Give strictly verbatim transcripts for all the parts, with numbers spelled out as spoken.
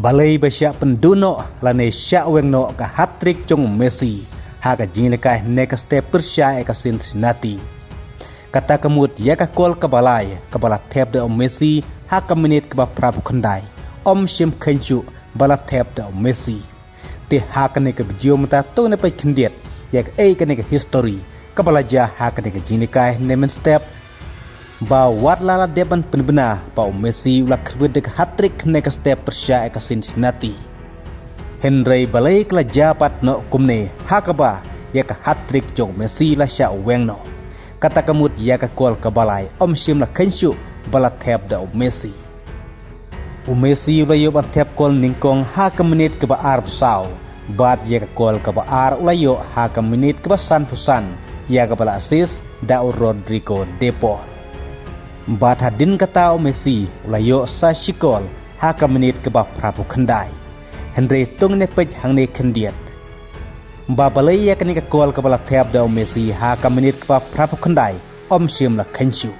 Balei ba shah pynduh noh lane shah weng noh ka hat-trick jong u Messi ha ka jingïalehkai hynne ka step pyrshah ïa ka Cincinnati. Kata ka mut ïa ka kol kaba lai kaba la thep da u Messi ha ka minit kaba phra phew khyndai, ym shym kheiñ shuh ba la thep da u Messi. Te ha kane ka video mynta to ngin ïa peit khyndiat ïa kaei kane ka history kaba la jia ha kane ka jingïalehkai hynne mynstep, ba wat la la dep ban pynbna ba u Messi u la kyrwit da ka hat-trick hynne ka step pyrshah ïa ka Cincinnati. Hynrei balei ka la jia pat noh kumne ha kaba ïa ka hat-trick jong u Messi la shah weng noh. Kata ka mut ïa ka kol kaba lai ym shym la kheiñ shuh ba la thep da u Messi. U Messi u la ïoh ban thep kol nyngkong ha ka minit kaba arphew saw, bad ïa ka kol kaba ar u la ïoh ha ka minit kaba sanphew san, ïa kaba la assist da u Rodrigo de Paul. Bad hadien kata u Messi u la ïoh sa shi kol ha ka minit kaba phra phew khyndai. Hynrei to ngin ïa peit hangne khyndiat ba balei ïa kane ka kol kaba la thep da u Messi ha ka minit kaba phra phew khyndai ym shym la kheiñ shuh.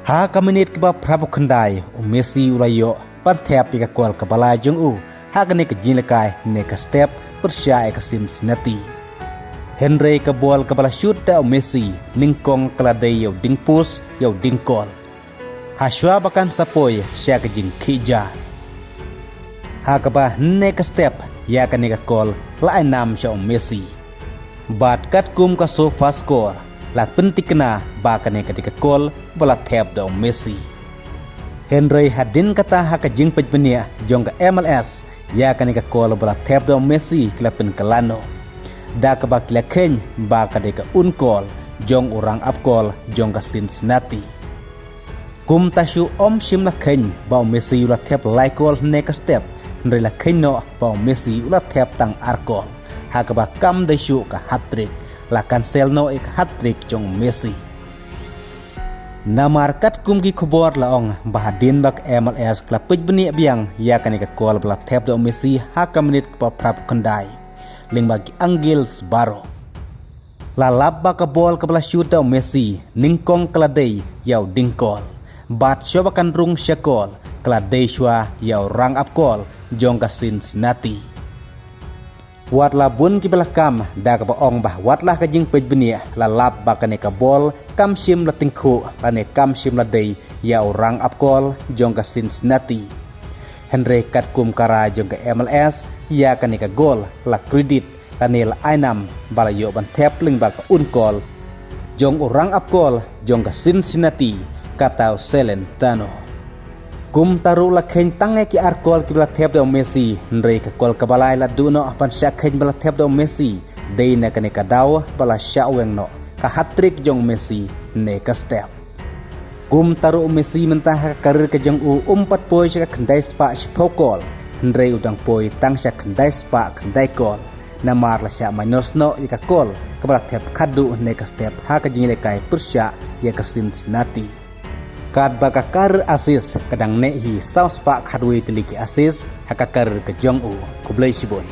Ha ka minit kaba phra phew khyndai u Messi u la ïoh ban thep ïa ka kol kaba lai jong u ha kane ka jingïalehkai hynne ka step pyrshah ïa ka Cincinnati. Hynrei ka bol kaba la shoot da u Messi nyngkong ka la dei ïa u dieng post ïa u dieng kol. Ha shuwa ba kan sa poi sha ka jingkhih jar. Ha kaba hynne ka step ïa kane ka kol la ai nam sha u Messi. Bad katkum ka SofaScore la pyntikna ba kane ka dei ka kol ba la thep da u Messi. Hynrei hadien kata ha ka jingpeit bniah jong ka M L S ïa kane ka kol ba la thep da u Messi ki la pynkylla noh, da kaba ki la kheiñ ba ka dei ka own goal jong u rang-up goal jong ka Cincinnati. Kumta shuh ym shym la kheiñ ba u Messi u la thep lai kol hynne ka step, hynrei la kheiñ noh ba u Messi u la thep tang ar kol, ha kaba kam dei shuh ka hat-trick, la cancel noh ïa ka hat-trick jong u Messi. Namar katkum ki khubor la ong ba hadien ba ka M L S ka la peit bniah biang ïa kane ka kol ba la thep da u Messi ha ka minit kaba phra phew khyndai lyngba ki angles baroh. La lap ba ka bol kaba la shoot da u Messi nyngkong ka la dei ïa u dieng kol. Bad shuwa ba kan rung sha kol ka la dei shuwa ïa u rang-up kol jong ka Cincinnati. Wat la bun kiba la kam da kaba ong ba wat la ka jingpeit bniah la lap ba kane ka bol kam shym la tyngkhuh lane kam shym la dei ïa u rang-up kol jong ka Cincinnati. Hynrei katkum ka rai jong ka M L S ïa kane ka kol la credit lane la ai nam ba la ïoh ban thep lyngba ka own kol jong u rang-up kol jong ka Cincinnati, kata u Celentano. Kumta ruh la kheiñ tang ïa ki ar kol kiba la thep da u Messi, hynrei ka kol kaba lai la duh noh ban shah kheiñ ba la thep da u Messi, dei na kane ka daw ba la shah weng noh ka hat-trick jong u Messi hynne ka step. Kumta ruh u Messi mynta ha ka career ka jong u um pat poi sha ka khyndai spah shiphew kol, hynrei u dang poi tang sha khyndai spah khyndai kol. Namar la shah minus noh ïa ka kol kaba la thep khadduh hynne ka step ha ka jingïalehkai pyrshah ïa ka Cincinnati. Katba ka career assist ka dang neh hi saw spah khatwei tylli ki assist ha ka career ka jong u. Khublei shibun.